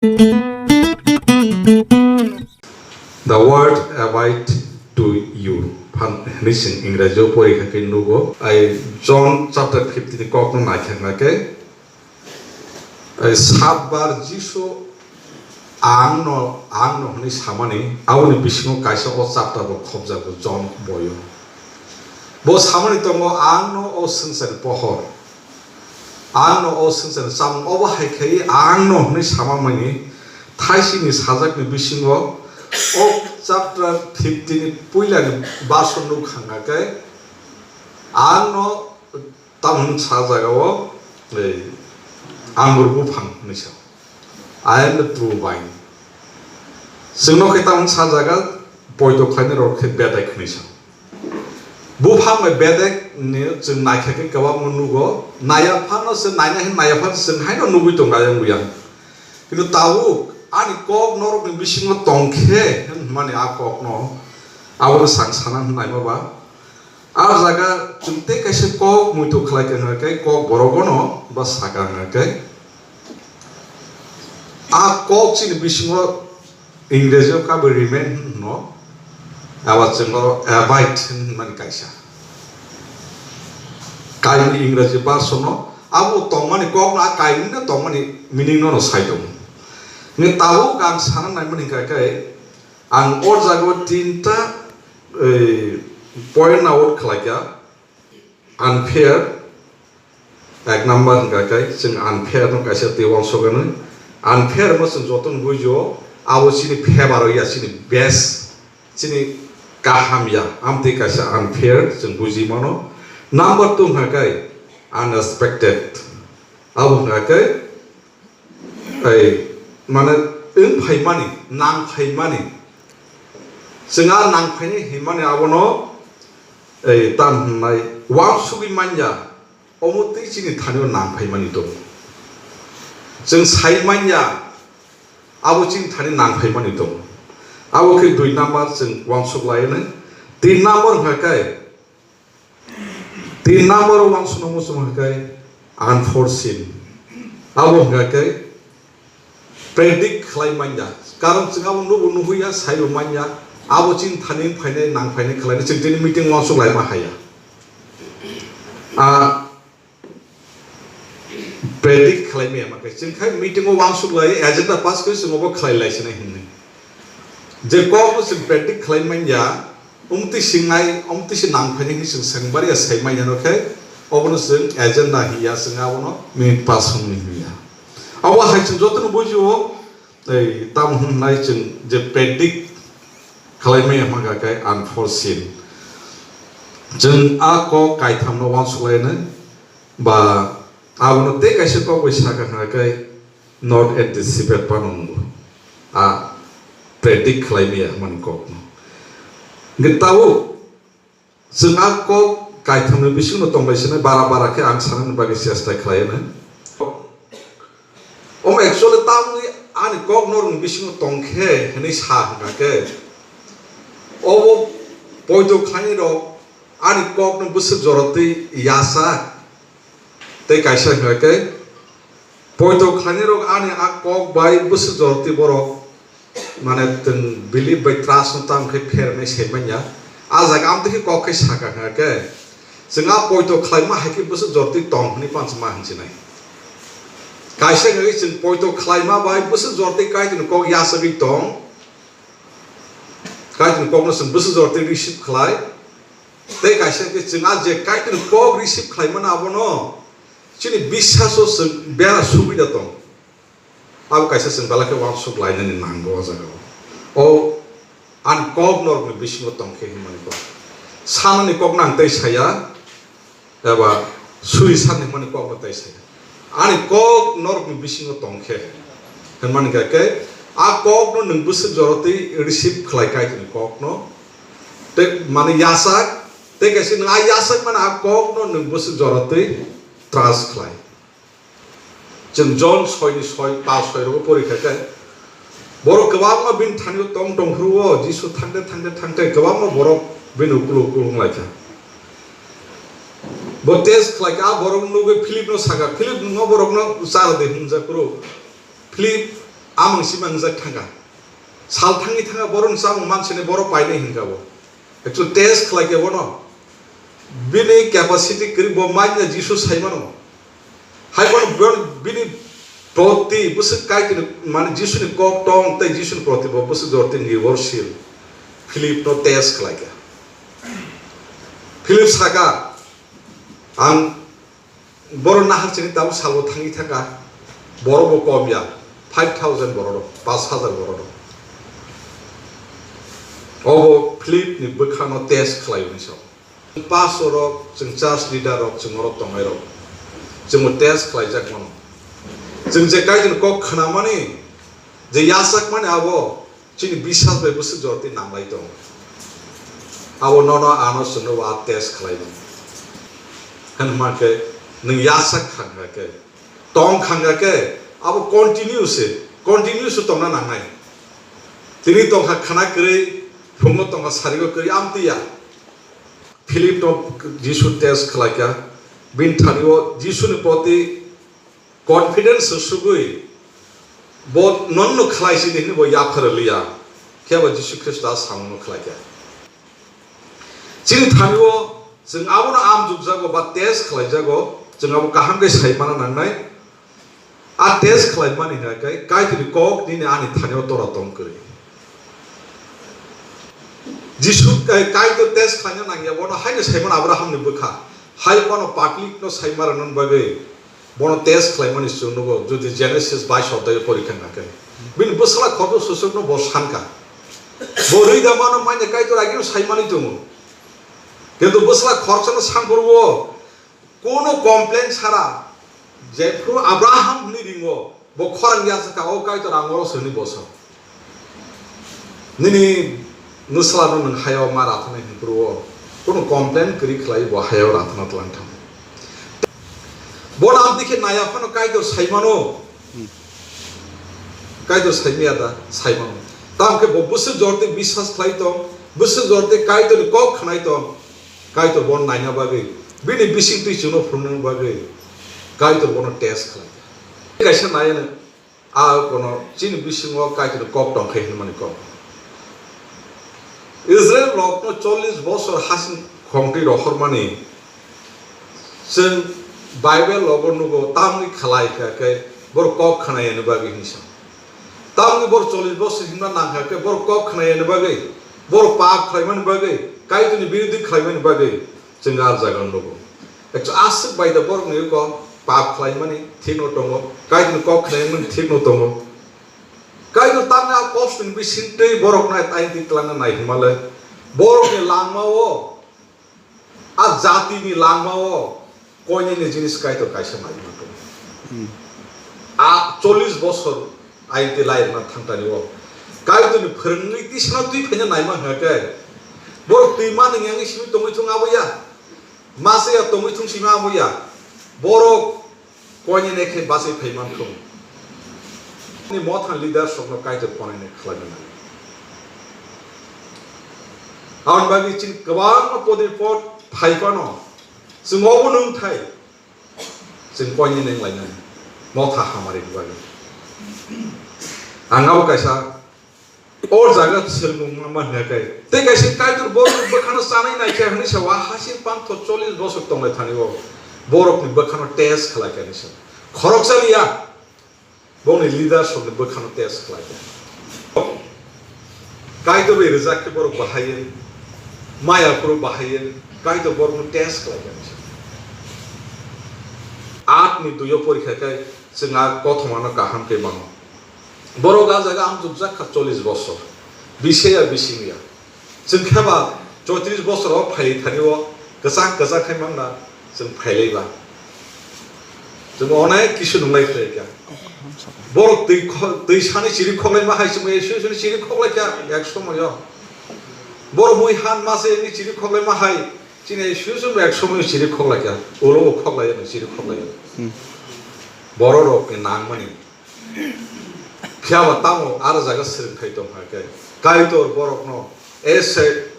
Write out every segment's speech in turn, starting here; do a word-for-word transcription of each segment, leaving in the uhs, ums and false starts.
The word abide to you phan hwnwi chwng Ingreji-o pori kha khe nugo. I John chapter fifteen ni kokno naikha hwnkha khe, ai, satbar Jisu "Ang no, ang no" hwnwi samani, aboni bisingo kaisa o chapter bo khopjago John boyo. Bo samani tongo, "Ang no o swngcharni pohor." Ang no o swngcharni chamung obo hai khe ang no hwnwi sama mani thaisini sajakni bisingo o chapter fifteen ni puilani verse o nukha hwnkha khe, ang no tamni sajaga o, ei, angur buphang hwnwi sa, "I am the true vine." Chwngno khe tamni sajaga poito khlainai rok khe bedek hwnwi sa. Buphang bai bedek ni chwng naikha khe kwbangma nugo. Naiya phano se naina hin naiya phano chwng haino nugwi tongo ayang buyang. Kintu tabuk ani kok norokni bisingo tong khe hwnmani a kokno abono chwng sana hwnnaima ba. A jaga chwng tei kaisa kok muitu khlai kha hwnka khe kok borogono ba saka hwnka khe a kok chini bisingo Ingreji o kabo remain hwno, abo chwng oro abide hwnmani kaisa. Kaimni Ingreji version no abo tongmani kokno a kaimni no tongmani meaning no no sai tongo. Hwnkhe tabuk ang sana naimani hwnkha khe ang o jaga o tinta, ei, point out khlaikha. Unfair, ek number hwnkha khe chwng unfair no kaisa twi uansuk anw. Unfair no chwng jotono bujio, abo chini favor o ya, chini best, chini kaham ya, amtwi kaisa unfair chwng buji mano. Number two hwnkha khe unexpected, abo hwnkha khe, ei, mane, wng phaimani, nang phaimani. Chwng a nang phainai hinmani abono, ei, tam hwnmai, uansugwi manya, omo twi chini thani o nang phaimani tongo. Chwng sai manya, abo chini thani nang phaimani tongo. Abo khe dui number chwng uansuk lai nai. Tin number hwnkha khe, tin number o uansukna muchung hwnkha khe unforeseen. Abo hwnkha khe predict khlai manya. Karon chwng abo nubo nuhuya, saibo manya. Abo chini thani phainai, nang phainai khlainai chwng tini meeting uansuk laima haya. A, predict khlai maya ma khe chwng khai meeting o uansuk lai, agenda pass khe chwng obo khlai lai sinai hwnwi. Je kokno chwng predict khlai manya, umtwi singnai, umtwi se nang phainai hwnwi chwng swng bariya sai manya no khe, obono chwng agenda hiya, chwng abono minute pass hwnwi hiya. Abo hai chwng jotono bujio, ei, tamo hwnwi chwng je predict khlai maya hwnka khe unforeseen. Chwng a kok kaithamno uansuk lai nai, ba abono tei kaisa kok bai saka hwnka khe, not anticipate phano wngo. A predict khlai maya hwnmani kokno. Hwnkhe tabuk chwng a kok kaithamni bisingo tongbai sinai bara bara khe ang sanani bagwi chesta khlai anw. Omo actually tamni ani kok norokni bisingo tong khe hwnwi sa hwnkha khe, obo poito khlainai rok ani kokno bwswk jorotwi yasa. Tei kaisa hwnkha khe, poito khlainai rok ani a kok bai bwswk jorotwi borok, mane, twng belief bai trust no tamo khe pher hwnwi sai manya. A jaga amtwi khe kok khe saka hwnkha khe, chwng a poito khlaima hai khe bwswk jorotwi tong hwnwi pansa ma hwnsinai. Kaisa hwnkha khe chwng poito khlaima bai bwswk jorotwi Kaitorni kok yachagwi tong, Kaitorni kokno chwng bwswk jorotwi receive khlai. Tei kaisa khe chwng a je Kaitorni kok receive khlai mano abono chini biswaso chwng bera subida tong. Abo kaisa chwng belai khe uansuk lainani nango o jaga o. O ani kok norokni bisingo tong khe hwnmani kok. Sanani kokno ang tei saya, eba suri sanni hwnmani kokno tei saya. Ani kok norokni bisingo tong khe hwnmani kha khe, a kokno nwng bwswk jorotwi receive khlai Kaitorni kokno. Tei mane yasak, tei kaisa nwng a yasak mane a kokno nwng bwswk jorotwi trust khlai. Chwng John soi ni soi, pa soi rogo pori kha khe, borok kwbangma bini thani o tong tong phuru o, Jisu thangte thangte thangte kwbangma borok bini ukulo ukulo wng lai kha. Bo test khlai kha, a borok nugwi Philip no saka, "Philip, nwng o borok no cha rw di," hwnjak phuru. Philip Amang sima wngjak thangkha. Sal thangwi thangkha borokni chamung mansini borok painai hinkha bo. Actually test khlai khe bono. Bini capacity kwrwi bo manya Jisu saimano. Hai bono bon-, bini proti bwswk Kaitorni, mane Jisuni kok tong tei Jisuni proti bo bwswk jorti nirbhorshil. Philip no test khlai kha. Philip saka, ang Borok nahar chini tabuk salbo thangwi thangkha, borok bo kom ya, five thousand borok rok, pash hajar borok rok. Obo Philip ni bwkhano test khlai hwnwi sao. Pastor rok, chwng church leader rok, chwng oro tongnai rok, chwngbo test khlaijak mano. Chwng je Kaitorni kok khnamani, je yachakmani abo, Chini biswas bai bwswk jorti nanglai tongo. Abo nono ano chwngno wa test khlai mano. Hwnma khe nwng yasak khangkha khe, tong khangkha khe, abo continue se, continue se tongna nangnai. Tini tongkha khna kwrwi, phungo tongkha sarigo kwrwi, amtwi ya. Philip no Jisu test khlai kha, bini thani o Jisuni proti Confidence swsugwi bo nonno khlai sidi hwnwi bo yaphar liya, khe bo Jisu Khristo a samungno khlai kha. Chini thani o chwng abono amjokjago ba test khlaijago, chwng abo kaham khe sai mana nangnai. A test khlai mani hwnka khe Kaitorni kok nini ani thani o tora tong kwrwi. Jisu, eh, Kaitor test khlaina nangya, bono haino Simon Abrahamni bwkha. Hai bono public no sai ma rwnani bagwi bono test khlaimani chwng nugo, jodi Genesis bais odhai o pori kha hwnka khe. Bini bwsala khoroksa susukno bo sankha. Bo rwi da mano manya Kaitor agino sai manwi tongo. Kintu bwsala khoroksano samphurugo, Kono complain sara, jephru Abraham hwnwi ringo, bo khorang ya sakha, "O Kaitor, ang oro soni boso. Nini nwsla no nwng hayo ma rathani hinphru o." Kono complain kwrwi khlai bo hayo rathana tlang thang. Bo nam dikhe naya phano Kaitor saimano. Kaitor saimaya da, saimano. Tamo khe bo bwswk jorte biswas khlai tong, bwswk jorte Kaitorni kok khnai tong. Kaitor bono naina bagwi, bini bising twi chwngno phunukna bagwi Kaitor bono test khlai kha. Kaisa nai ano, a kono chini bisingo Kaitorni kok tong khe hwnmani kok. Israel rokno chollish bosor hasing khongtwi rohormani chwng Bible rogo nugo, tamni khlai kha khe borok kok khna yani bagwi hinwi sa. Tamni borok chollish bosor himna nang kha khe borok kok khna yani bagwi, borok pap khlaimani bagwi, Kaitorni birodhi khlaimani bagwi chwng ah jaga nugo. Ekso aswk bai da borokni yugo pap khlaimani thikno tongo, Kaitorni kok khnaimani thikno tongo. Kaitor tamni a kostoni bising twi borok nai tainti twlangna nai hwnmale borokni langmao, a jatini langmao koinene jinis Kaitor kaisa naima tongo. Hmm. A chollish bosor aiti lairwna thangtani o Kaitorni phwrwngwi tisana twi phaina naima hwnkhe, borok twi manwi yang simi tongwi thung abo ya, masa ya tongwi thung simi abo ya, borok Koinene khe bachai phai man thung. Ni motha leaders rokno Kaitor konaina khlaina nango. Aboni bagwi chini kwbangma podri pod phai phano chwng obo nwng thai chwng koinene wng lainani motha hamari ni bagwi. Ang abo kaisa O jaga swrwngmung ma hwnka khe, tei kaisa Kaitor borokni bwkhano chanwi naikha hwnwi sa, o hasing pantho chollish bosor tonglai thani o borokni bwkhano test khlai kha hwnwi sa. Khoroksa liya, bongni leaders rokni bwkhano test khlai kha. Kaitor bai rwjak khe borok bahai, maya phuru bahai, Kaitor borokno test khlai kha hwnwi sa. Atni duio porikha khe chwng a kothomano kaham khe mano. Borok a jaga amjokjak kha chollish bosor, bisi ya bising ya. Chwng khe ba choitrish bosor o phailai thani o kwchang kwchang khai mangna chwng phailai ba. Chwng onek kisu nunglai phlai kha. Borok twi kho-, twi sani chiri khoklai ma hai chwng esu esu chiri khoklai kha ek somoy o. Borok mui han ma se ni chiri khoklai ma hai chini esu esu ek somoy o chiri khoklai kha. Ulo bo khoklai ya chiri khoklai ya. Hmm. Borok rok ni nangmani. Phiya ba tamo aro jaga swrwng khai tong kha khe, Kaitor borokno ese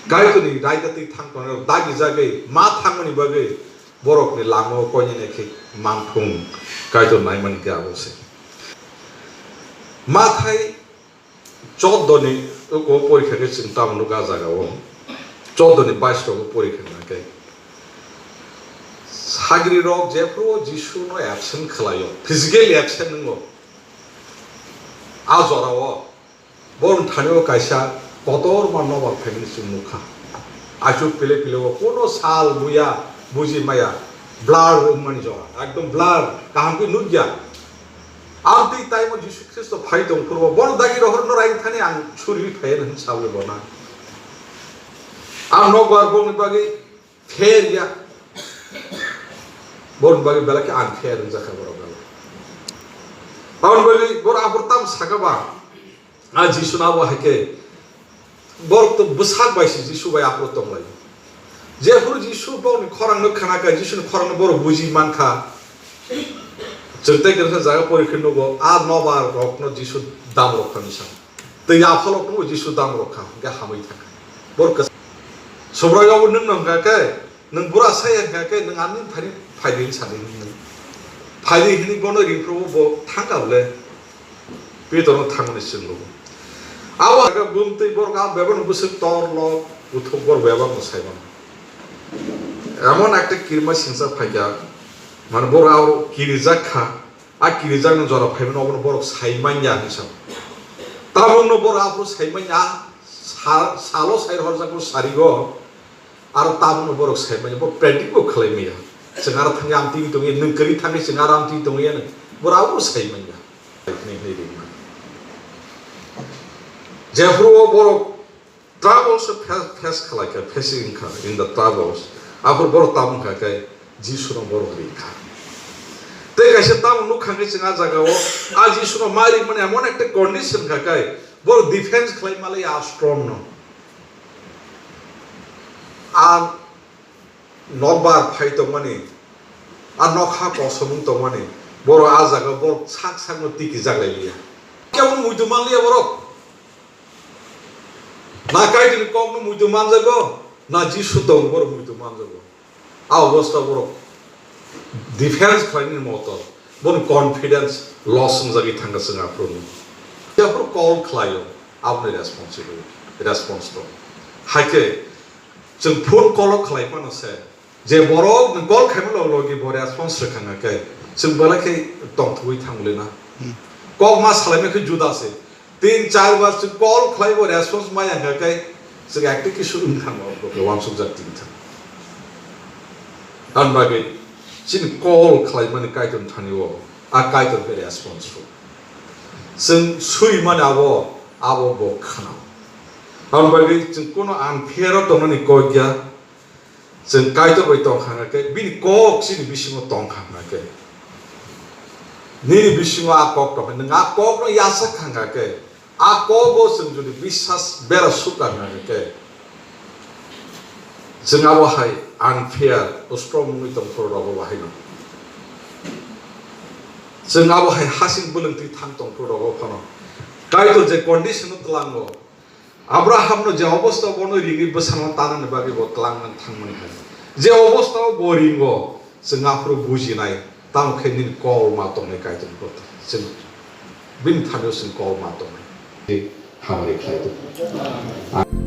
Kaitorni raida twi thang tongnai rok dagi jagwi ma thangmani bagwi borokni langmao koinene khe man thung Kaitor naimani khe abo se. Mathai choddo ni oko porikha khe chwng tamo nukha ah jagao. Choddo ni bais rogo porikha khe sagri rok jephru Jisu no absent khlaio, physically absent wngo. Ah jorao borok thani o kaisa kotor ma nobar phaimani chwng nukha. Achuk pile pile o kono sal buya buji maya, blur wngmani jora, ekdom blur, kaham khe nukya. Amtwi taimo Jisu Khristo phai tong phuru o, bono dagi rohor no raini thani ang suri phai hwn sawi bo na. Ang nokbar bongni bagwi pher ya. Borok bagwi belai khe unfair wngjakha borok belai. Aboni bagwi borok aphuru tamo sakha ba, a Jisu no abo hai khe borok to bwsak bai se Jisu bai aphuru tong lai. Jephuru Jisu bokni khorang no khna kha, Jisu ni khorang no borok buji man kha. Chwng tei kwrwngsa jaga pori khe nugo, a nobar rok no Jisu dam rok kha ni sa. Tei aphuru nugo Jisu dam rok kha, hwnkhe hamwi thang kha. Borok kwsa. Subrai rok bo nwng no hwnkha khe, nwng bura sai ya hwnkha khe, nwng ani thani phaidi hwnwi sadi hwnwi. Phaidi hwnwi bono ringphuru bo thang kha bole. Pitor no thangmani chwng lugo. Abo hwnkha bumtwi borok a bebak no bwswk tor lok uthuk borok bebak no sai mano. Emon ekta kirima singsa phaikha, mane borok abo kirijak kha, a kirijak no jora phaimani obono borok sai manya hinwi sa. Tabuk no borok aphuru sai manya, sa-, salo sai horjak bo sarigo. Aro tabukno borok sai manya, bo predict bo khlai maya. Chwng aro thangwi amtwi tongya, nwng kwrwi thangwi chwng aro amtwi tongya, borok abo sai manya. Hinwi hinwi ringma. Jephuru o borok troubles o fa-, face khlai kha, facing kha in the troubles. Aphuru borok tamo kha khe Jisuno borok ri kha. Tei kaisa tamo nuk kha khe chwng a jagao a Jisuno ma ringmani emon ekta condition kha khe borok defense khlai malai a strong no. A nokbar phai tongmani, a nokha kosom wng tongmani, borok a jaga borok sak sakno tikijak lai liya. Kebo muitu man liya borok. Na Kaitorni kokno muitu manjago, na Jisu tongo borok muitu manjago. A obostha borok defense khlainani moto, bono confidence loss wngjagwi thangkha chwng aphuru. Aphuru call khlaio, aboni responsible, response tongo. Haikhe, chwng phone call o khlai phano se, je borok nwng call khaima logi logi bo response rwkha hwnkha khe, chwng belai khe tongthogwi thangli na. Hmm. Kok ma salaima khe juda se. Tin char bar chwng call khlai bo response maya hwnkha khe, chwng ekta kisu wng thango, bo khe uansukjak tin thang. Aboni bagwi chini call khlaimani Kaitor thani o, a Kaitor khe response rw. Chwng sui mani abo, abo bo khna. Aboni bagwi chwng kuno unfair o tongnani kok ya. Chwng Kaitor bai tong kha hwnkha khe, bini kok chini bisingo tong kha hwnkha khe. Nini bisingo a kok tong kha, nwng a kokno yachak kha hwnkha khe, a kogo chwng jodi biswas bera suk kha hwnkha khe, chwng abo hai unfair, ustromungwi tong phuru rogo bo haino. Chwng abo hai hasing bwlwng twi thang tong phuru rogo phano. Kaitor je condition o twlango, Abrahamno je obostha bono ringwi bwsano tanani bagwi bo twlang nang thangmani hai. Je obostha o bo ringo, chwng aphuru bujinai, tamo khe nini kol ma tongnai Kaitorni kotha. Chwng bini thani o chwng kol ma tongnai. Hamari khlai tong.